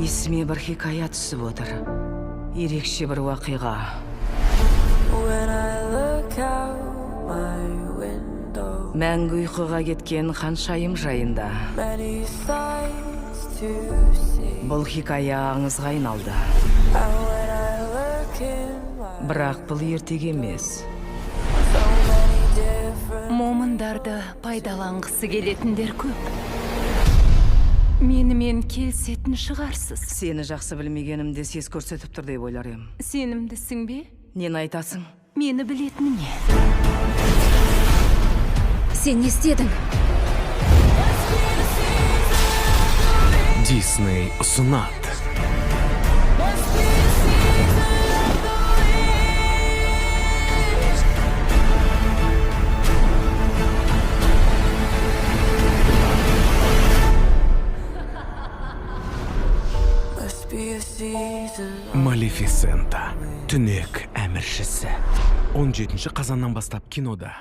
Есіме бір хикая түсіп отыр. Ерекше бір уақиға. When I look out my window, Мәңгі ұйқыға кеткен ханшайым жайында. Many sights to see. Бұл хикая аңызға айналды. And when I look in my Бірақ бұл ертегі емес. So many different Момындарды пайдаланғысы келетіндер көп. Менімен келісетін шығарсыз. Сені жақсы білмегенімде сес көрсетіп тұр деп ойлар ем. Сенімдісің бе? Нені айтасың? Мені білетініңе. Сен не істедің? Дисней ұсынады. Must be the season of the wish. Must be a season. Малефисента. Түнек әміршісі. 17 қазаннан бастап кинода.